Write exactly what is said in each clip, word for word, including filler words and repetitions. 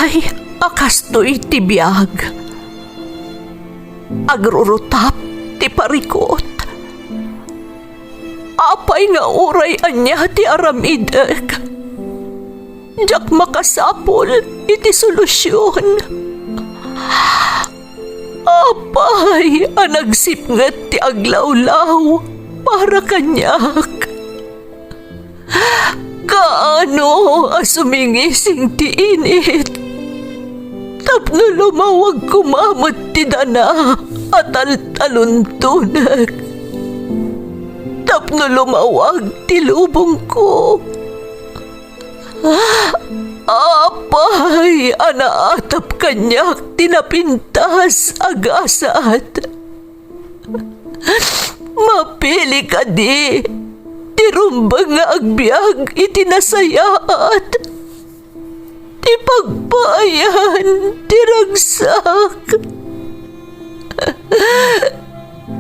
Ay, a kastoy ti biag. Agrurutap ti parikut. Apay nga uray ania ti aramidek, diak makasapul iti solusion. Apay a nagsipnget ti aglawlaw para kaniak? Kaano a sumingising ti init tapno lumawag koma met ti dana a taltaluntonek, tapno lumawag ti lubongko? Apay a naatap kaniak ti napintas a gasat? Mapili kadi ti rumbeng nga agbiag iti nasayaat, ti pagpaayan ti ragsak?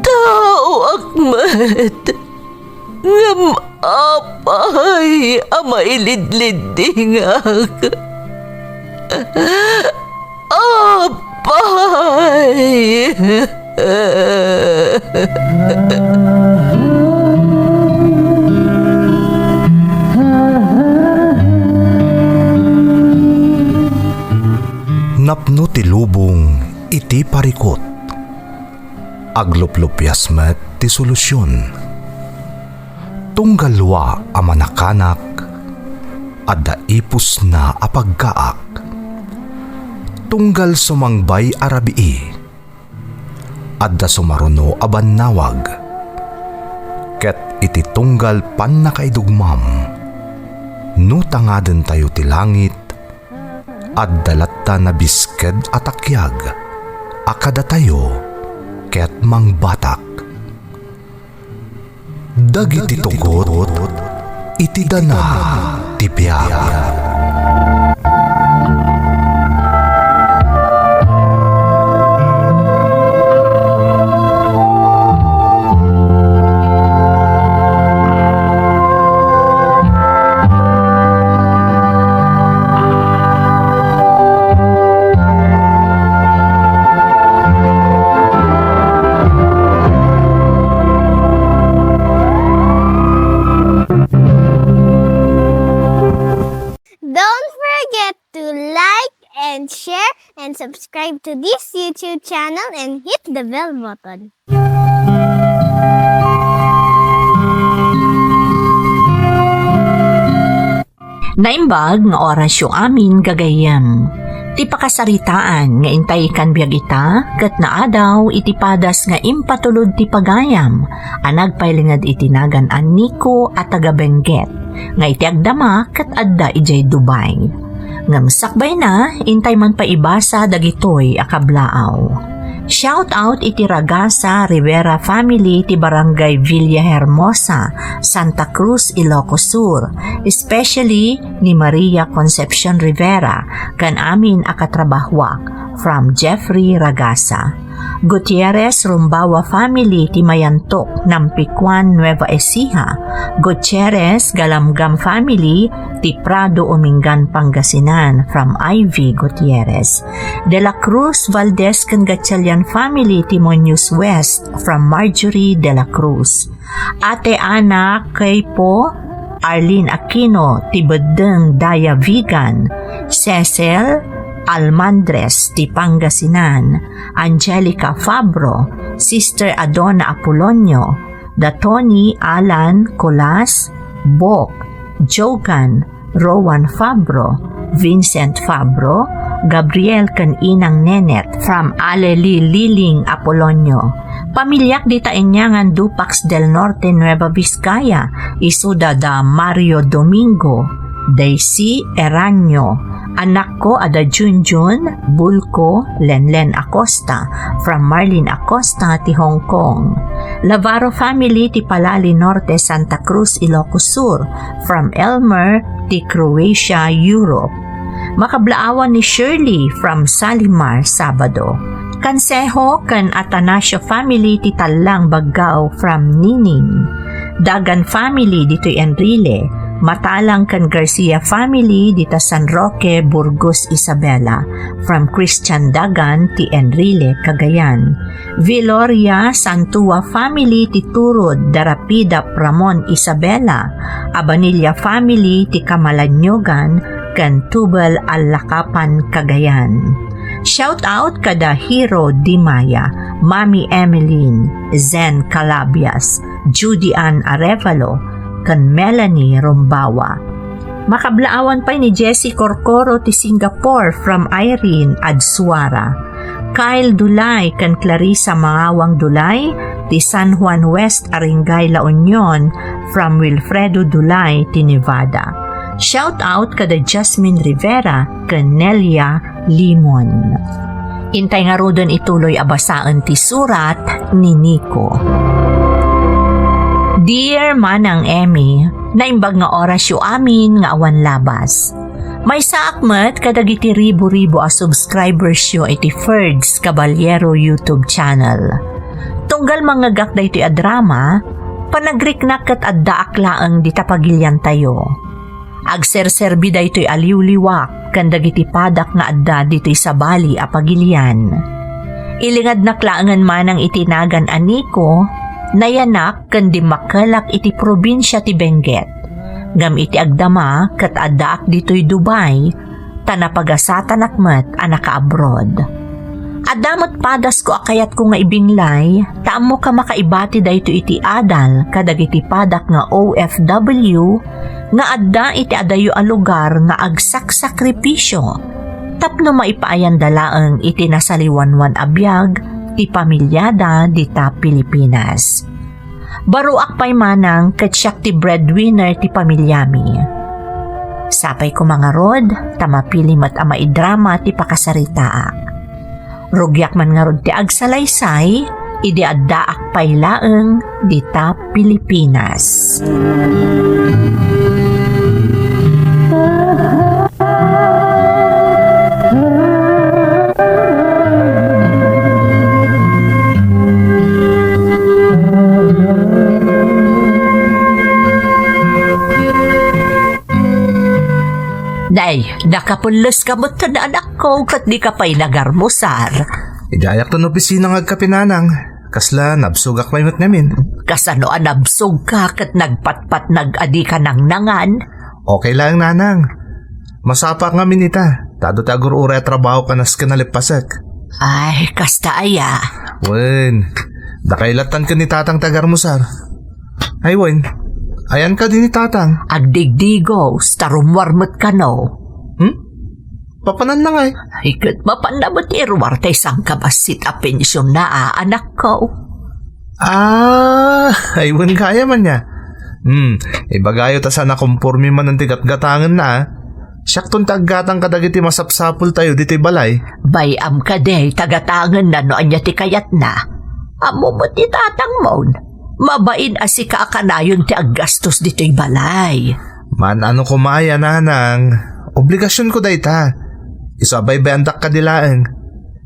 Taoak met, ngem apay a mailidliddingak? Apay! Napno ti lubong iti parikut. Agluplupias met ti solusion. Tunggal dua a manakanak, adda ipusna a pagkaak. Tunggal sumangbay a rabii, adda sumaruno a bannawag. Ket iti tunggal pannakaidugmam, no tangadentayo ti langit, adda latta nabisked a takiag a kadatayo ket mangbatak. Dagiti tugot iti dana ti biag. Don't forget to like and share and subscribe to this YouTube channel and hit the bell button. Naimbag nga orasyo amin, gagayyem. Ti pakasaritaan nga intay kan biag ita ket naadaw iti padas nga impatulod ti pagayam a nagpailinged iti nagan a Nico a taga Benguet, nga iti agdama ket adda idiay Dubai. Ngem sakbayna, intay man pay ibasa dagitoy a kablaaw. Shout out iti Ragasa Rivera family ti Barangay Villahermosa, Santa Cruz, Ilocos Sur, especially ni Maria Concepcion Rivera ken amin a katrabahuak, from Jeffrey Ragasa. Gutierrez Rumbawa family ti Mayantok, Nampicuan, Nueva Ecija. Gutierrez Galamgam family ti Prado, Umingan, Pangasinan, from Ivy Gutierrez. De la Cruz Valdez ken Gatchalian family ti Muñoz West, from Marjorie de la Cruz. Ate Ana Queipo, Arlene Aquino ti Beddeng, Daya, Vigan, Cecil Almandres ti Pangasinan, Angelica Fabro, Sister Adona Apolonio, da Tony, Alan, Colas, Bok, Jogan, Rowan Fabro, Vincent Fabro, Gabriel ken Inang Nenet from Aleli Liling Apolonio. Pamiliak dita aniangan Dupax del Norte, Nueva Vizcaya, isuda da Mario Domingo, Daisy Eranio, anakko a da Junjun, Bulko, Lenlen Acosta, from Marlene Acosta ti Hong Kong. Lavaro family ti Palali Norte, Santa Cruz, Ilocos Sur, from Elmer ti Croatia, Europe. Makablaawan ni Shirley from Salimar, Sabado. Cansejo ken Atanasio family ti Tallang, Baggao, from Nining. Dagan family ditoy Enrile, Matalang ken Garcia family dita San Roque, Burgos, Isabela, from Christian Dagan ti Enrile, Cagayan. Viloria Santua family ti Turod, Darapidap, Ramon, Isabela, Abanilla family ti Kamalanyogan, ken Tubel, Allakapan, Cagayan. Shout out kada Hero Dimaya, Mami Emeline, Zen Calabias, Judy Ann Arevalo, ken Melanie Rombawa. Makablaawan pay ni Jessie Corcoro ti Singapore from Irene Adsuara. Kyle Dulay ken Clarissa Mangawang Dulay ti San Juan West, Aringay, La Union from Wilfredo Dulay ti Nevada. Shout out kada Jasmine Rivera ken Nelia Limon. Intay ngaruden ituloy a basaen ti surat ni Nico. Dear Manang Emmy, naimbag nga orasyo amin nga awan labas. Maysaak met kadagiti ribu-ribu a subscribersyo iti Ferds Caballero YouTube channel. Tunggal mangngegak daytoy a drama, panagriknak ket addaak laeng dita pagiliantayo. Agserserbi daytoy a liwliwak ken dagiti padak nga adda ditoy sabali a pagilian. Ilingednak laengen manang iti nagan a Nico, nayanak ken dimmakkelak iti probinsia ti Benguet. Ngem iti agdama ket addaak ditoy Dubai, ta napagasatanak met a naka-abroad. Adda met padasko a kayatko nga ibinglay, ta ammoka makaibati daytoy iti adal kadagiti padak nga O F W nga adda iti adayo a lugar nga agsaksakripisyo tapno maipaayanda laeng iti nasaliwanwan a biag ti pamilyada dita Pilipinas. Baruak pay manang ket siak ti breadwinner ti pamilyami. Sapay koma ngarud ta mapili met a maidrama ti pakasaritaak. Rugiak man ngarud ti agsalaysay idi addaak pay laeng dita Pilipinas. Nay, nakapelles ka met, anakko, ket di ka pay nagarmusar. Idiayak ton opisina nga agkape, nanang. Kasla, nabsogak pay met ngamin. Kasano a nabsog ka ket nagpatpat nagadi ka nangnangan? Okay lang, nanang. Masapak ngamin ita. Ta adu ti agur-uray a trabaho ka nasken a lippasek. Ay, kasta aya. Wen, dakay lattan ken ni tatang ti agarmusar. Ay, wen, ayan ka din ni tatang. Agdigdigos, ta rummuar met kano. Hmm? Papanan na ngay? Ay, ket mapan na met iruar tay sangkabassit a pensionna, anakko. Ah, ay, wen kaya man niya. Hmm, ibagayo ta saan a kompormi manen ti gatgatangenna, ah. Siakton ti aggatang kadagiti masapsapultayo ditoy balay. Bay-am kadi ta gatangenna no ania ti kayatna. Ammo met ti tatangmon. Mabain a sika a kanayon ti aggastos ditoy balay. Maan-ano koma aya, nanang. Obligasionko dayta. Isu a baybayandak kadi laeng.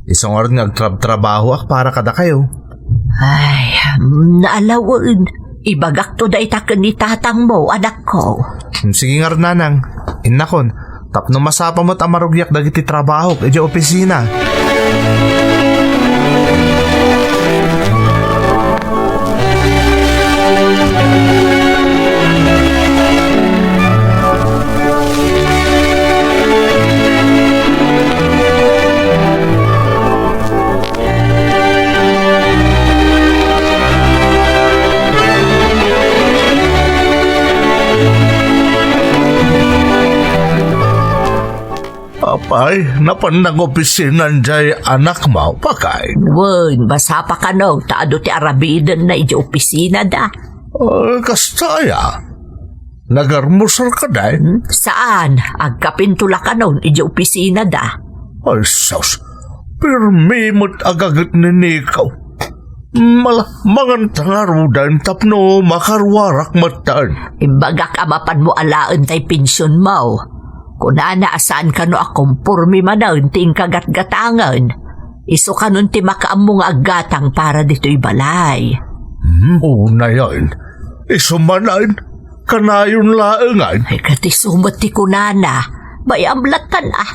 Isu ngarud nga agtrabtrabahoak para kadakayo. Ay, mm, naalawen. Ibagakto dayta ken ni tatangmo, anakko. Mm, sige ngarud, nanang. Innakon, tapno masapa met a marugiak dagiti trabahok idiay opisina. Apay, napan nang opisina diay anakmo, pakay? Wen, masapa kano, ta adu ti arabidenna idiay opisinada. Ah, kasta aya? Nagarmusar kadi? Hmm, saan, agkapinto la kanon idiay opisinada. Ay, sus, pirmi met a gaget ni Nico. Mala-, manganta ngaruden tapno makaruarak metten. Imbagak a mapanmo alaen tay pensionmo. Kunana a saan kano a kompormi manen ti inkagatgatangen. Isu kanon ti makaammo nga aggatang para ditoy balay. Hmm, unayen. Isu manen. Kanayon laengen. Ay, ket isu met ti kunana. Bay-am lattan, a.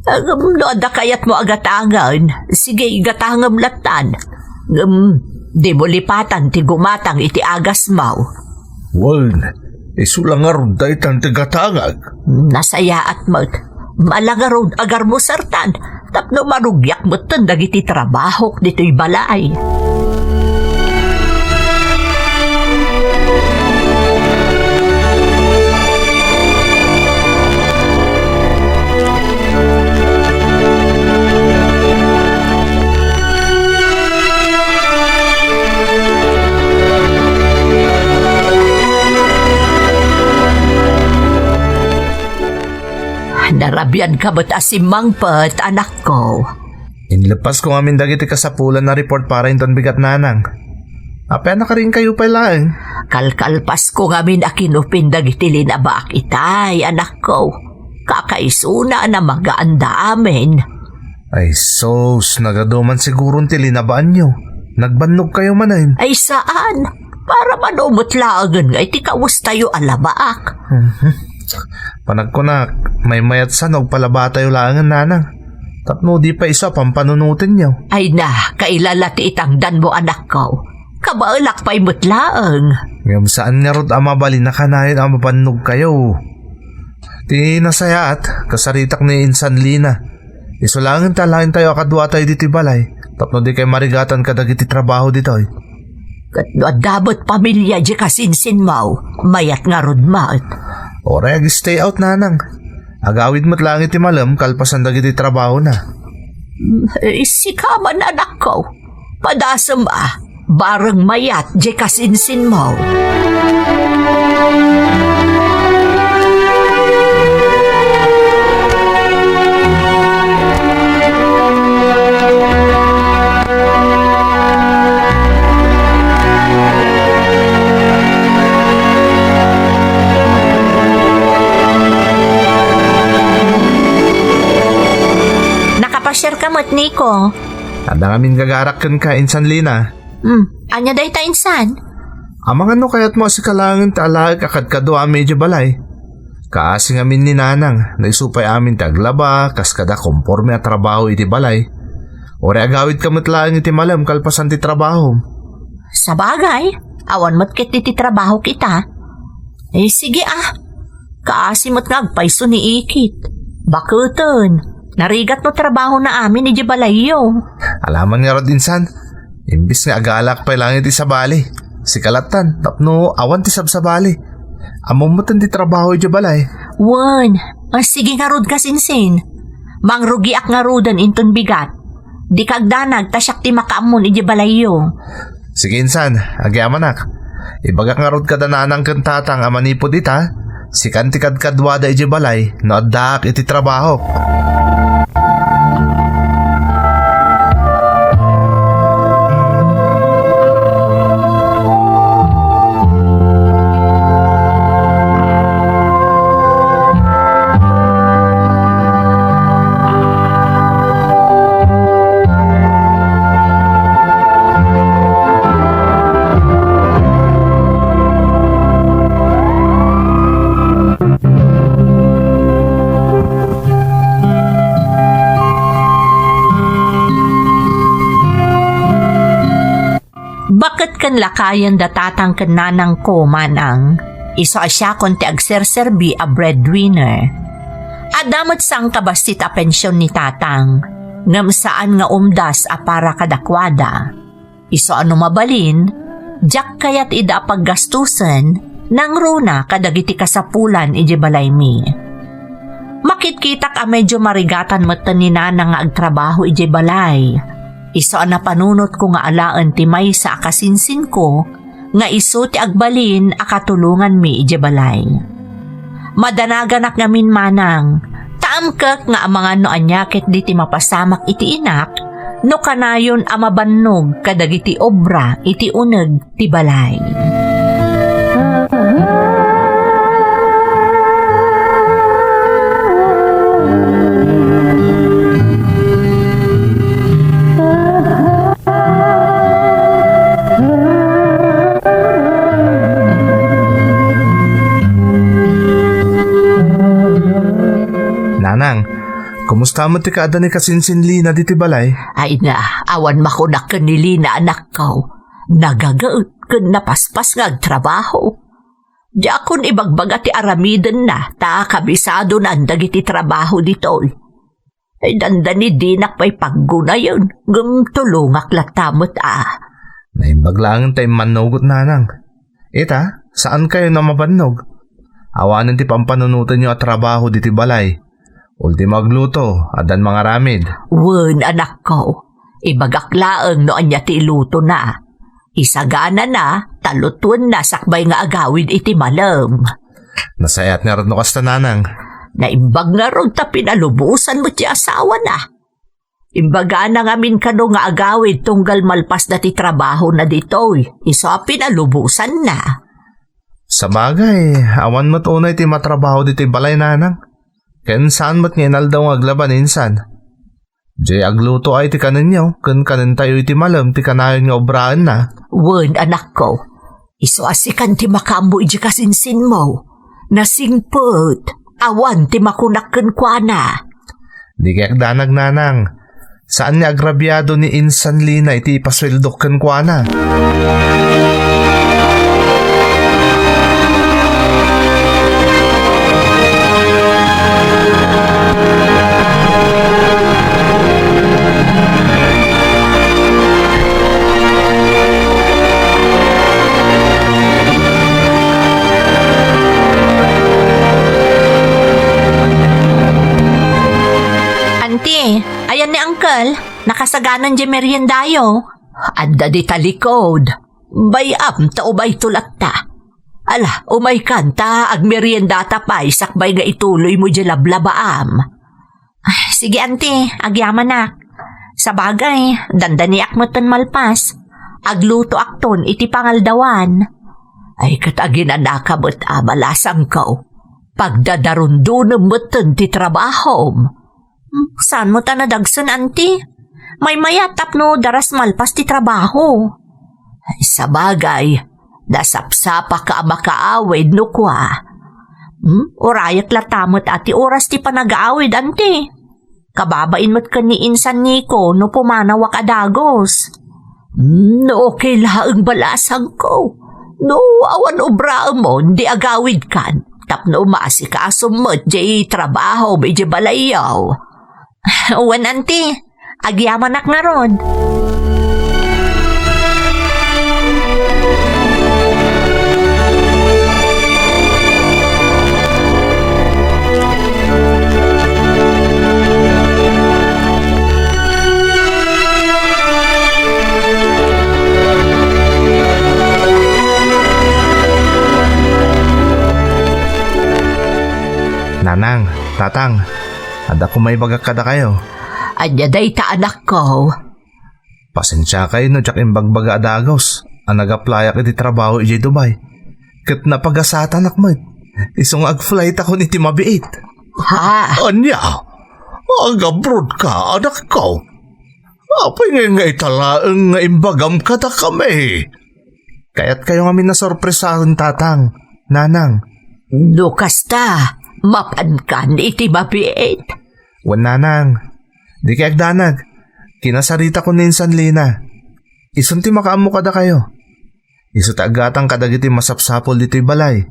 Ngem no adda kayatmo a gatangen, sige, igatangem lattan. Ngem, dimo lipatan ti gumatang iti agasmo. Wen, isu la ngarud daytan ti gatangek. Nasayaat met. Ala ngarud a garmusertan tapno marugiak metten dagiti trabahok ditoy balay. Narabianka met a simmangpet, anakko. Inleppasko ngamin dagiti kasapulan a report para inton bigat, nanang. Apay a nakarinkayo pay laeng? Kalkalpasko ngamin a kinupin dagiti linabaak itay, anakko. Kakaisuna a namagaanda amin. Ay sus, nagaduman siguron ti linabaanyo. Nagbannogkayo manen. Ay saan. Para mano met laengen nga iti kawestayo a labaak. Mhm. Panagkunak, maymayat sa no agpalabatayo laengen, nanang. Tapno di pay isu a pampanunotenyo. Ay na, kailala ti itangdanmo, anakko. Kabaelak pay met laeng. Ngem saan ngarud a mabalin a kanayon a mabannogkayo. Ti nasayaat, kasaritak ni Insan Lina. Isu laeng ti alaentayo a kaduatayo ditoy balay, tapno dikay marigatan kadagiti trabaho ditoy. Ket no adda met pamilia diay kasinsinmo, mayat ngarud met. Uray ag-stay out, nanang. Agawid met laeng iti malem kalpasan dagiti trabahona. Mm, eh, sika man, anakko. Padasem a, bareng mayat diay kasinsinmo. Nakapasiarka met, Nico. Adda ngamin gagarak kenka, Insan Lina. Hmm, ania dayta, Insan? Amangan no kayatmo a sika laengen ti alaek a kadkaduami idiay balay. Kaasi ngamin ni Nanang, no isu pay amin ti aglaba, kas kada komporme a trabaho iti balay. Uray agawidka met laeng iti malem kalpasan ti trabahom. Sabagay, awan met ket ti trabahok ita. Eh, sige a. Kaasi met nga agpayso ni Ikit. Baketen, narigat no trabahona amin idiay balayyo. Alaman ngarud, Insan. Imbes nga agalak pay laeng iti sabali, sika lattan, tapno awan ti sabsabali. Ammom metten ti trabaho idiay balay. Wen, ah, sige ngarud, kasinsin. Mangrugiak ngaruden inton bigat. Dika agdanag ta siak ti makaammon idiay balayyo. Sige, Insan, agyamanak. Ibagak ngarud kada Nanang ken Tatang a manipud ita, sikan ti kadkaduada idiay balay no addaak iti trabahok. Baket ken lakayen da tatang ken nanangko, manang, isu a siakon ti agserserbi a breadwinner. Adda met sangkabassit a pension ni tatang, ngem saan nga umdas a para kadakuada. Isu a no mabalin, diak kayat ida a paggastusen, nangruna kadagiti kasapulan idiay balaymi. Makitkitak a medio marigatan metten ni Nana nga agtrabaho idiay balay. Isu a napanunotko nga alaen ti maysa a kasinsinko nga isu ti agbalin a katulonganmi idiay balay. Madanaganak ngamin, manang, ta amkek nga amangan no ania ketdi ti mapasamak iti inak no kanayon a mabannog kadagiti obra iti uneg ti balay. Kumusta met ti kaada ni kasinsin Lina diti balay? Ay na, awan makunak ken ni Lina, anakko. Nagagaet ken napaspas nga agtrabaho. Diakon ibagbaga ti aramidenna, ta kabisadonan dagiti trabaho ditoy. Ay, dandani dinak pay paggunayen, ngem tulongak latta met a. Naimbag laengen ta immannugot, nanang. Ita, saankayon a mabannog. Awanen ti pampanunotenyo a trabaho ditoy balay. Ultimo agluto, addan mangaramid. Wen, anakko. Ibagak laeng no ania ti ilutona. Isaganana, ta lutuenna sakbay nga agawid iti malem. Nasayaat ngarud no kasta, nanang. Naimbag ngarud ta pinalubosan met ti asawana. Imbagana ngamin kano nga agawid tunggal malpasda ti trabahona ditoy, isu a pinalubosanna. Sabagay, awan met unay ti matrabaho ditoy balay, nanang. Ken saan met nga inaldaw nga aglaban insan. Diay agluto ay ti kanenyo, ken kanentayo iti malem ti kanayon nga obraenna. Wen, anakko. Isu a sikan ti makaammo iti kasinsinmo. Nasingpet. Awan ti makunak kenkuana. Di kayat danag, nanang. Saan nga agrabiado ni insan Lina iti ipasueldok kenkuana. Auntie, ayan ni Uncle. Nakasaganan diay meriendayo. Adda di talikod. Bay-am ta umayto latta. Ala, umaykan ta agmeriendata pay sakbay nga ituloymo diay lablabaam. Ay, sige, auntie, agyamanak. Sabagay, dandaniak metten malpas. Aglutoakton iti pangaldawan. Ay, ket aginanaka met a balasangko. Pagdadarundonem metten ti trabahom. Hmm, saan mo ta nadagsen, auntie? Maymayat tapno daras malpas ti trabaho. Ay, sabagay, nasapsapaka a makaawid no kua. Hmm, urayek latta met a ti oras ti panagaawid, auntie. Kababain met ken ni insan Nico no pumanawak a dagus. Hmm, no okay laeng balasangko. No awan obraemon, di agawidkan. Tapno maasikasom met diay trabahom idiay balayyo. Wen, auntie, agyamanak ngarud. Nanang, tatang, adda koma ibagak kadakayo. Ania dayta, anakko? Pasensiakay no diak imbagbaga a dagus a nag-applyak iti trabaho idiay Dubai. Ket napagasatanak met. Isu nga ag-flightakon iti mabiit. Ha? Ania? Ag-abroad ka, anakko? Apay ngay nga ita laeng nga imbagam kadakami? Kayatkayo ngamin a sorpresaen, tatang, nanang. No kasta, mapankan iti mabiit. Wen, nanang, di kay agdanag. Kinasaritakon ni insan Lina. Isun ti makaammo kadakayo. Isu ti aggatang kadagiti masapsapul ditoy balay.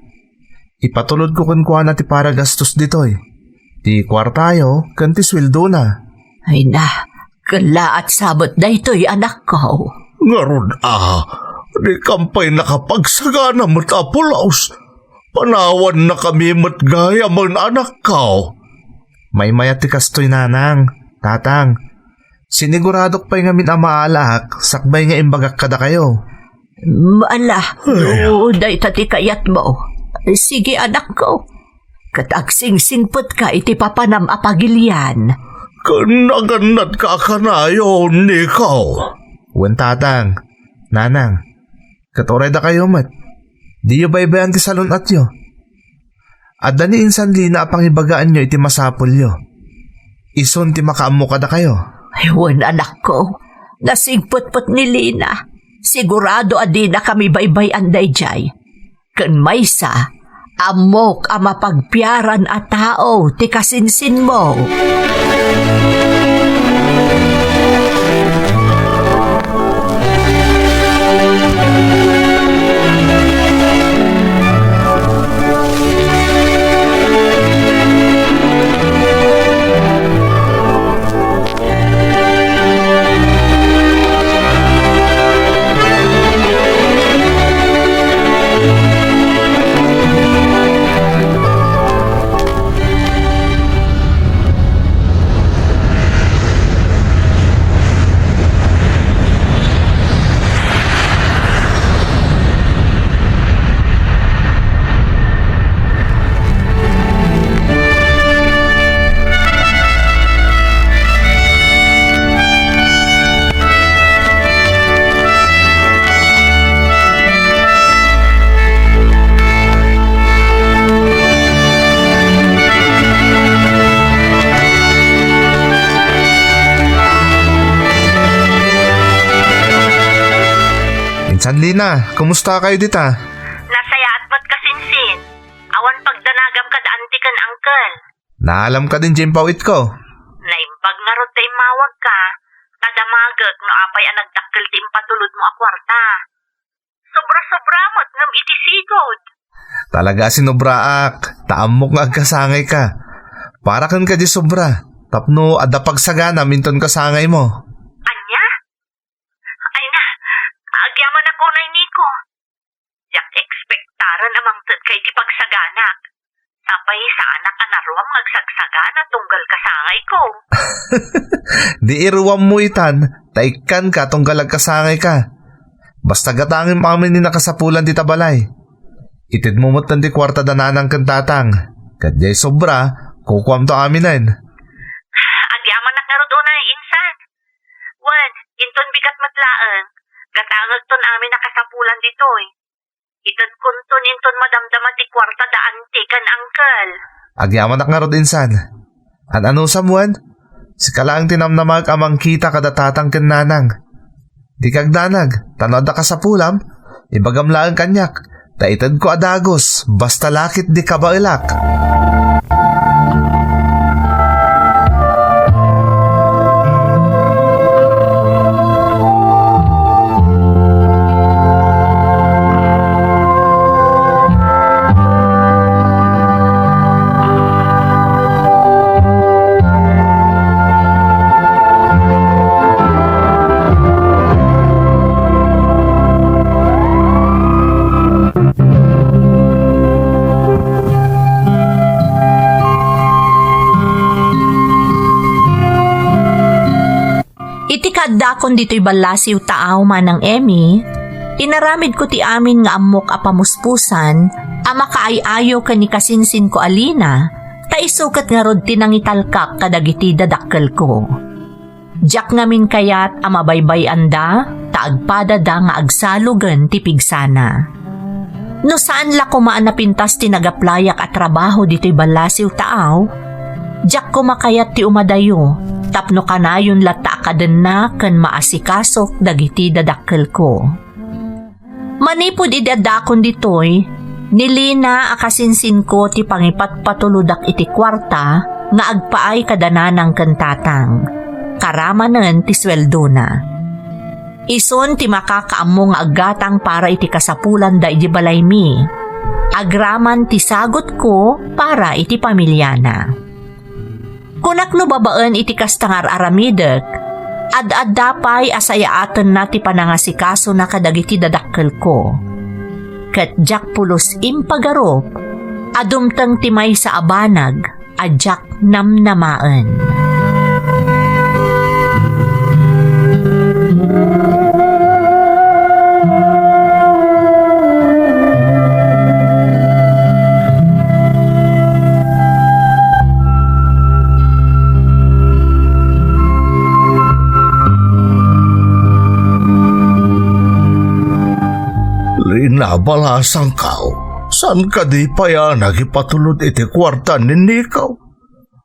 Ipatulodko kenkuana ti para gastos ditoy. Ti kuartayo ken ti sueldona. Ay na, kellaat sa met daytoy, anakko. Ngarud a, di kam pay nakapagsagana met a pulos. Panawannakami met gayamen, anakko. Maymayat ti kastoy, nanang, tatang. Siniguradok pay ngamin a maalaak sakbay nga imbagak kadakayo. Ala, no dayta ti kayatmo. Sige, anakko. Ket agsingsingpetka iti papanam a pagilian. Ken agannadka a kanayon, Nico. Wen, tatang, nanang, ket uray dakayo met, diyo baybay-an ti salun-atyo. Adda ni insan Lina a pangibagaanyo iti masapulyo. Isun ti makaammo kadakayo. Ay, wen, anakko. Nasingpetpet ni Lina. Sigurado a dinakami baybay-an daydiay. Ken maysa, Ammok a mapagpiaran a tao ti kasinsinmo. Insan Lina, kumusta kayo dita? Nasayaat met kasinsin. Awan pagdanagam kada anti ken angkel. Naalam ka din diay impawitko. Naimbag ngarud ta immawagka, ta damagek no apay a nagdakkel ti impatulodmo a kuarta. Sobra-sobra met ngem iti sigud. Talaga a sinobraak, ta ammok nga agkasangayka. Para kenka diay sobra, tapno adda pagsaganam inton kasangaymo. Ania? Ay na, agyamanak unay, Nico. Diak ekspektaren a mangtedka iti pagsaganak. Apay, saanak a naruam nga agsagsagana tunggal kasangayko. Di iruammo itan, ta ikkanka tunggal agkasangayka. Basta gatangem amin ni nakasapulan dita balay. Itedmo metten ti kuarta da nanang ken tatang. Ket diay sobra, kukuamto aminen. Agyamanak ngarud unay, insan. Wen, inton bigat met laeng, gatangekton amin a kasapulan ditoy. Itedkonton inton madamdama ti kuarta da anti ken angkel. Agyamanak ngarud insan. An-anusam wen? Sika laeng ti namnamaek a mangkita kada tatang ken nanang. Dika agdanag, ta no adda kasapulam, ibagam laeng kaniak, ta itedko a dagus, basta la ket di kabaelak. Iti kaaddakon ditoy ballasiw taaw, Manang Emmy, inaramidko ti amin nga ammok a pamuspusan a makaay-ayo ken ni kasinsinko a Lina, ta isu ket ngarud ti nangitalkak kadagiti dadakkelko. Diak ngamin kayat a mabaybay-anda ta agpadada nga agsalugen ti pigsana. No saan la koma a napintas ti nagaplayak a trabaho ditoy ballasiw taaw, diak koma kayat ti umadayo tapno kanayon latta a kadenna ken maasikasok dagiti dadakkelko. Manipud idi addakon ditoy, ni Lina a kasinsinko ti pangipatpatulodak iti kuarta nga agpaay kada nanang ken tatang, karamanen ti sueldona. Isun ti makakaammo nga aggatang para iti kasapulanda idi balaymi, agraman ti sagutko para iti pamiliana. Kunak no babaen iti kasta nga ar-aramidek, ad-adda pay a sayaatenna ti panangasikasona kadagiti dadakkelko. Ket diak pulos impagarup a dumteng ti maysa a banag a diak namnamaen. Lina, balasangko, saan kadi pay a nagipatulod iti kuarta ni Nico?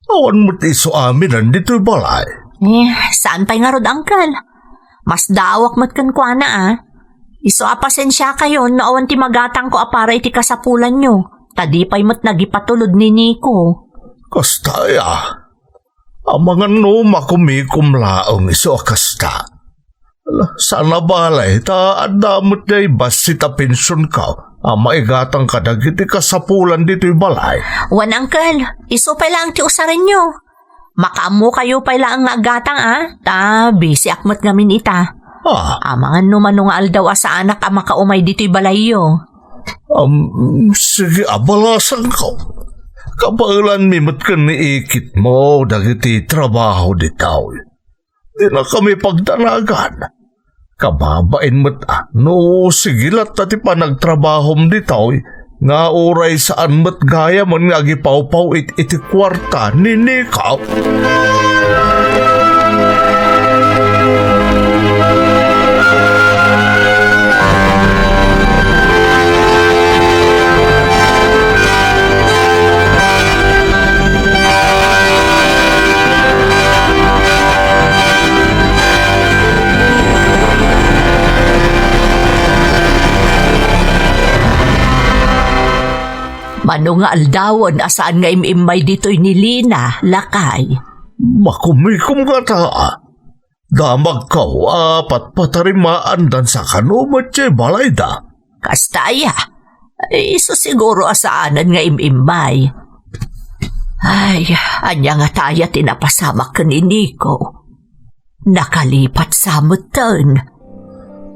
Awan met isu aminen ditoy balay. Eh, saan pay ngarud, Uncle? Masdaawak met kenkuana, a. Isu a pasensiakayon no awan ti magatangko a para iti kasapulanyo. ta di pay met nagipatulod ni Nico. Kasta aya. Amangan no makumikom laeng isu a kasta. Ala, saan a balay, ta adda met diay bassit a pensionko a maigatang kadagiti kasapulan ditoy balay. Wen, Uncle, isu pay laeng ti usarenyo. Makaammokayo pay laeng nga aggatang, a? Ta bisiak met ngamin ita. Ah. Amangan no mano nga aldaw a saanak a makaumay ditoy balayyo. Um, sige, abalasangko. Kabaelanmi met ken ni ikitmo dagiti trabaho ditoy. Dinakami pagdanagan. Kababain met a, no sige latta ti panagtrabahom ditoy, nga uray saan met gayam nga agipawpaw it-, iti kuarta ni Nico. Mano nga aldawen a saan nga im-immay ditoy ni Lina, lakay? Makumikom ngata. Damagko a patpatarimaandan sa kano met ti balayda. Kasta aya? Isu siguro a saanen nga im-immay. Ay, ania ngata aya ti napasamak ken ni Nico? Nakalipat sa metten.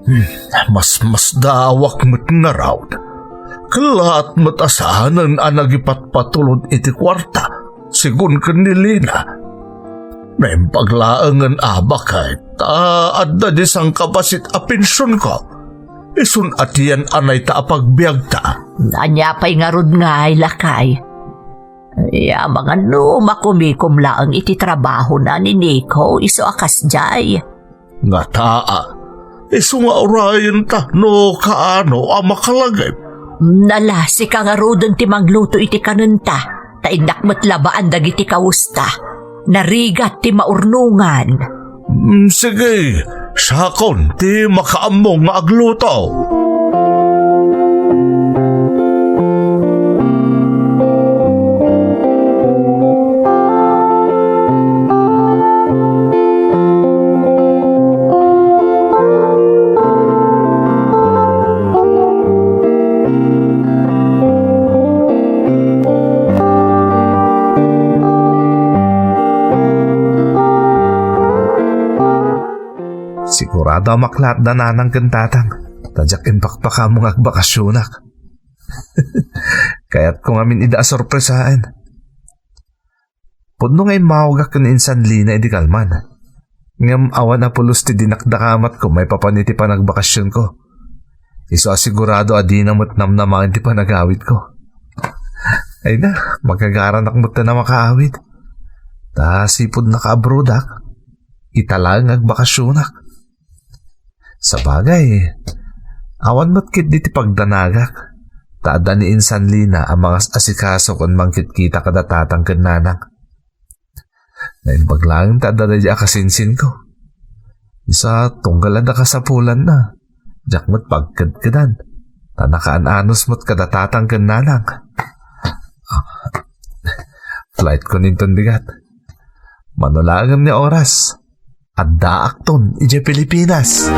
Hmm, mas, masdaawak met ngarud. Kellaat met a saanen a nagipatpatulod iti kuarta, sigun ken ni Lina. Naimbag laengen a baket, ta adda di sangkabassit a pensionko. Isun atian a nayta a pagbiagta. Ania pay ngarud ngay, lakay? Ay, amangan no makumikom laeng iti trabahona ni Nico isu a kasdiay. Ngata a, isu nga urayenta no kaano a makalagip. Nala, sika ngaruden ti mangluto iti kanenta, ta innak met labaan dagiti kawesta. Narigat ti maurnongan. Mm, sige, siakon ti makaammo nga agluto. Sigurado a maklaat da nanang ken tatang, ta diak impakpakaammo nga agbakasionak. Kayatko ngamin ida a sorpresaen. Pudno nga immawagak ken ni Insan Lina idi kalman. Ngem awan a pulos ti dinakdakamatko maipapan iti panagbakasionko. Isu a sigurado a dina met namnamaen ti panagawidko. Ay na, magagaranak met ta a makaawid. Ta sipud nakaabroadak, ita laeng nga agbakasionak. Sabagay, awan met ketdi ti pagdanagak, ta adda ni Insan Lina a mangas-asikaso ken mangkitkita kada tatang ken nanang. Naimbag laeng ta adda daydiay a kasinsinko. Isu a tunggal adda kasapulanna, diak met pagkedkedan, ta nakaan-anos met kada tatang ken nanang. Ah, flightko ninton bigat. Mano laeng nga oras, addaakton idiay Pilipinas.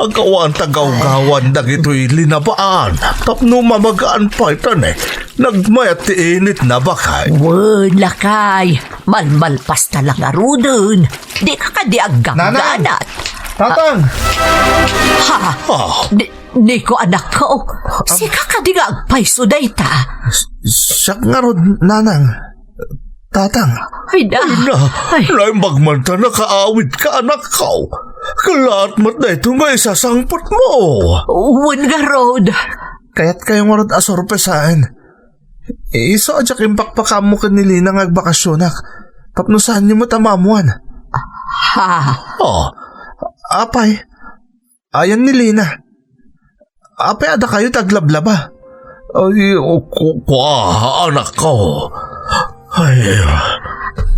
Awan ta gawgawan dagitoy linabaan tapno mamagaan pay ta ne, nagmayat ti init na bakay. Wen, lakay, malmalpas ta la ngaruden. Di ka kadi aggangganat. Nanang! Tatang! Ha? Ah. Di, Niko, anakko. Sika kadi nga agpayso dayta? Siak ngarud, Nanang. Tatang. Ay na. Ay na, ay. Naimbag man ta nakaawid ka, anakko. Kalaat met dayto nga isasangpet mo. Wen ngarud. Kayat kayo ngarud a sorpresaen. Isu a diak impakpakaammo ken ni Lina nga agbakasionak. Tapno saanyo met a maammuan. Ha? Oh, apay, ayan ni Lina. Apay a dakayo ti aglablaba? Ay, o, ku-, kua, anakko. Ay.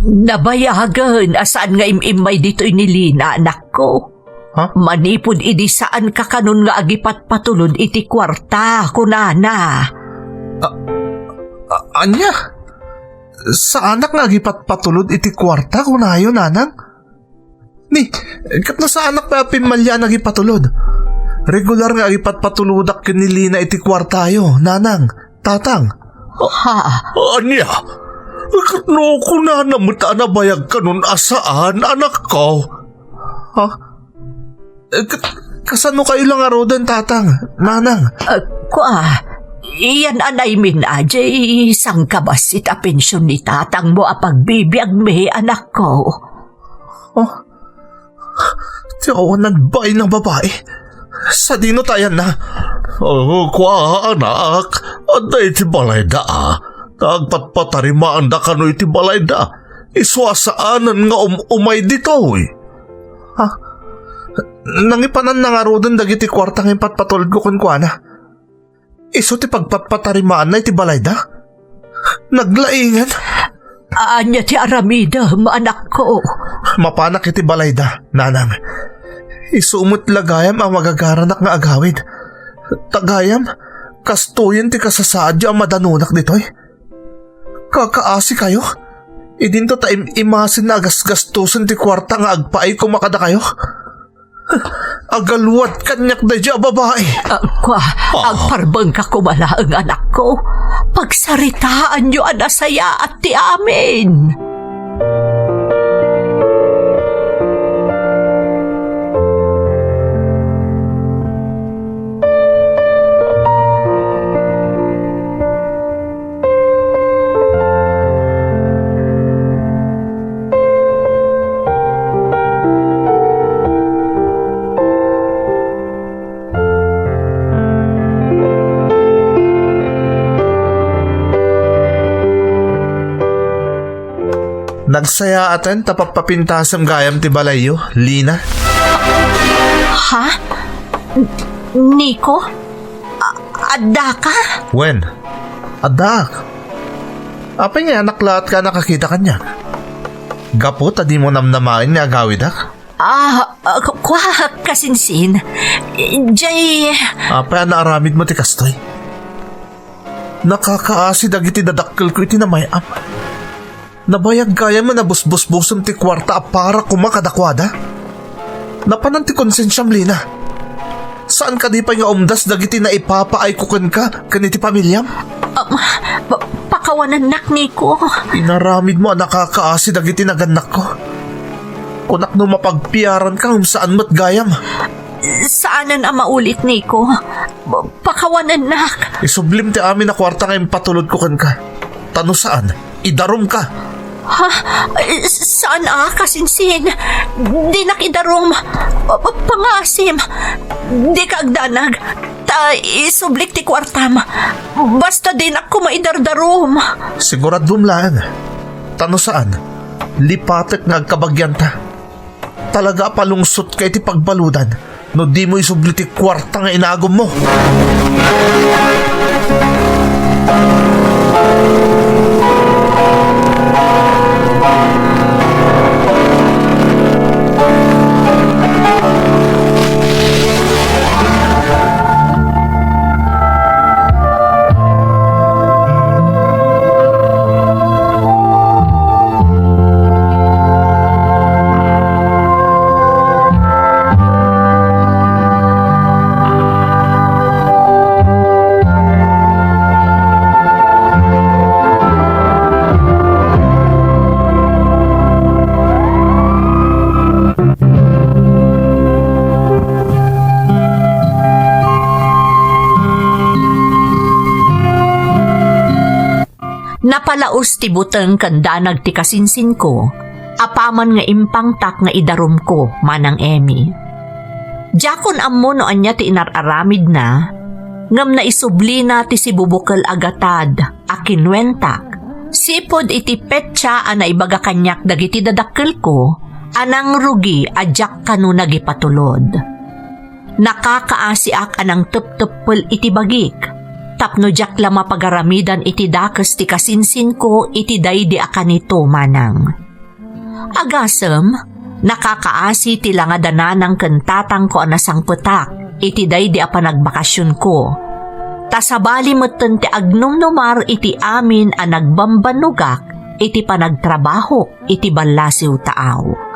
Nabayagen a saan nga im-immay ditoy ni Lina, anakko. Ha? Manipud idi saan ka kanon nga agipatpatulod iti kuarta, kunana. A-, a-, ania? Saanak nga agipatpatulod iti kuarta, kunayo, Nanang? Ni, ket no saanak pay a pimmalia a nagipatulod. Regular nga agipatpatulodak ken ni Lina iti kuartayo, Nanang, Tatang. Ha? Ania? Ket no kunana met a nabayag kanon a saan, anakko? Ha? Ket kasano kayo la ngaruden, Tatang, Nanang? Ah, kua, iyan a naimin a diay sangkabassit a pension ni tatangmo a pagbibiagmi, anakko. Oh, ti awanan bain a babai. Sadino ta ayanna? Oh, kua, anak, adda iti balayda, a. Agpatpatarimaanda kano iti balayda. Isu a saanen nga um-, umay ditoy. Ha? Nangipanan na ngaruden dagiti kuarta nga impatpatulodko kenkuana. Isu ti pagpatpatarimaanna iti balayda? Naglaingen? Ania ti aramidem, anakko? Mapanak iti balayda, Nanang. Isu met la gayam a magagaranak nga agawid. Ta gayam, kastoyen ti kasasaadyo a madanonak ditoy. Kakaasi kayo? Idinto ta im-, imasin a gasgastosen ti kuarta nga agpaay koma kadakayo. Agaluad kaniak daydiay a babai. Ah, kua, ah, agparbengka koma laeng, anakko. Pagsaritaanyo a nasayaat ti amin. Nagsayaaten ta pappapintasem gayam ti balayyo, Lina. Ha? N-, Nico? A-, addaka? Wen, addaak. Apay nga anak laat ka a nakakita kaniak? Gapu ta dimo namnamaen nga agawidak? Ah, ah, ku-, kua, kasinsin. Jay. Apay a naaramidmo ti kastoy? Nakakaasi dagiti dadakkelko iti namay-am. Nabayag gayam a nabusbusbusem ti kuarta a para koma kadakuada. Napanan ti konsensiam, Lina. Saan kadi pay nga umdas dagiti naipapaayko kenka ken iti pamiliam? Um, pa-, pakawanennak, Nico. Inaramidmo a nakakaasi dagiti nagannakko. Kunak no mapagpiaranka, ngem saan met gayam. Saanen a maulit, Nico. Pakawanennak. Isublim ti amin a kuarta nga impatulodko kenka. Ta no saan, idarumka. Ha? Saan a, kasinsin. Dinak idarum. Pangasim. Dika agdanag. Ta isublik ti kuartam. Basta dinak koma idardarum. Siguradom laeng. Ta no saan, lipatek nga agkabagianta. Talaga a palungsotka iti pagbaludan no dimo isubli ti kuarta nga inagummo. Napalaus ti buteng ken danag ti kasinsinko, apaman nga impangtak nga idarumko, Manang Emmy. Diakon ammo no ania ti inar-aramidna, ngem naisublina ti sibubukel a gatad a kinuentak, sipud iti petsa a naibaga kaniak dagiti dadakkelko a nangrugi a diak kano nagipatulod. Nakakaasiak a nangtepteppel iti bagik, tapno diak la mapagaramidan iti dakes ti kasinsinko iti daydi a kanito, Manang. Agasem, nakakaasi ti langadananang ken tatangko a nasangpetak iti daydi a panagbakasionko. Ta sabali metten ti agnumnumar iti amin a nagbambannogak iti panagtrabahok iti ballasiw taaw.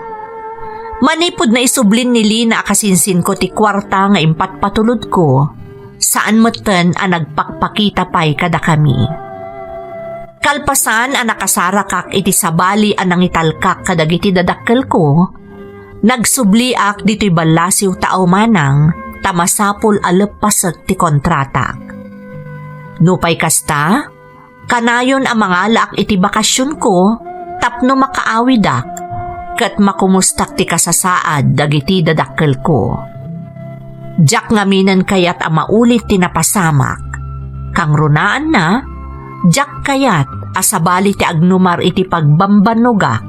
Manipud naisublin ni Lina a kasinsinko ti kuarta nga impatpatulodko, saan metten a nagpakpakita pay kadakami. Kalpasan a nakasarakak iti sabali a nangitalkak kadagiti dadakkelko, nagsubliak ditoy ballasiw taaw, Manang, ta masapul a leppasek ti kontratak. Nupay kasta, kanayon a mangalaak iti bakasionko tapno makaawidak ket makumustak ti kasasaad dagiti dadakkelko. Diak ngaminen kayat a maulit ti napasamak. Kangrunaanna, diak kayat a sabali ti agnumar iti pagbambannogak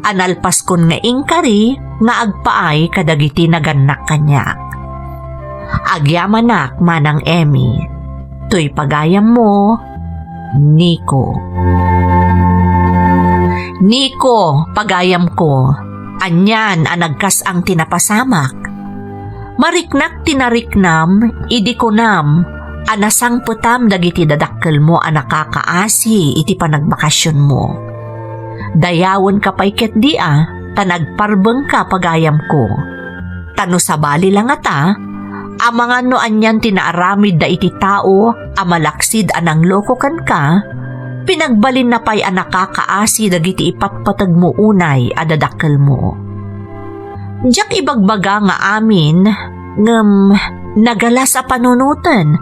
a nalpaskon nga inkari nga agpaay kadagiti nagannak kaniak. Agyamanak, Manang Emmy. Toy pagayammo, Nico. Nico, pagayamko, anian a nagkas-ang ti napasamak. Mariknak ti nariknam idi kunam a nasangpetam dagiti dadakkelmo a nakakaasi iti panagbakasionmo. Dayawenka pay ketdi a ta nagparbengka, pagayamko. Ta no sabali la ngata, amangan no anian ti naaramidda iti tao a malaksid a nangloko kenka, pinagbalinna pay a nakakaasi dagiti ipatpategmo unay a dadakkelmo. Diak ibagbaga nga amin, ngem nagalas a panunoten.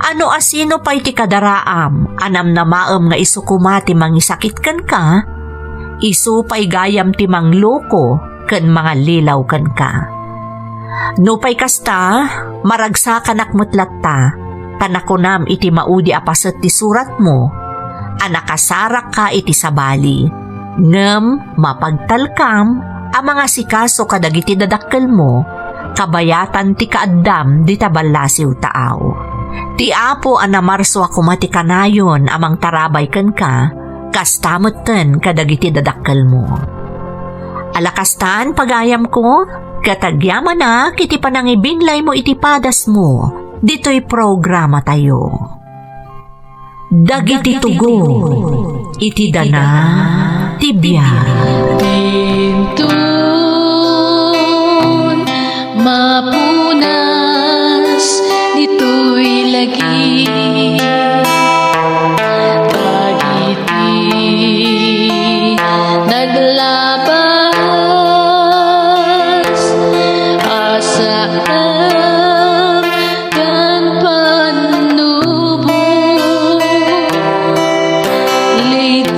Ano a sino pay ti kadaraam a namnamaem nga isu koma ti mangisakit kenka, isu pay gayam ti mangloko ken mangallilaw kenka. Nupay kasta, maragsakanak met latta, ta nakunam iti maudi a paset ti suratmo a nakasarakka iti sabali, ngem mapagtalkam a mangasikaso kadagiti dadakkelmo, kabayatan ti kaaddam dita ballasiw taaw. Ti Apo a namarsua koma ti kanayon a mangtarabay kenka, kasta metten kadagiti dadakkelmo. Ala kastan, pagayamko, ket agyamanak iti panangibinglaymo iti padasmo ditoy programatayo. Dagiti tugot iti dana ti biag. Inton mapunas ditoy lagi, dagiti naglabas a saan ken pannubo, liday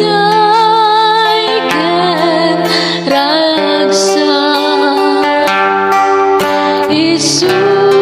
ken ragsak, isu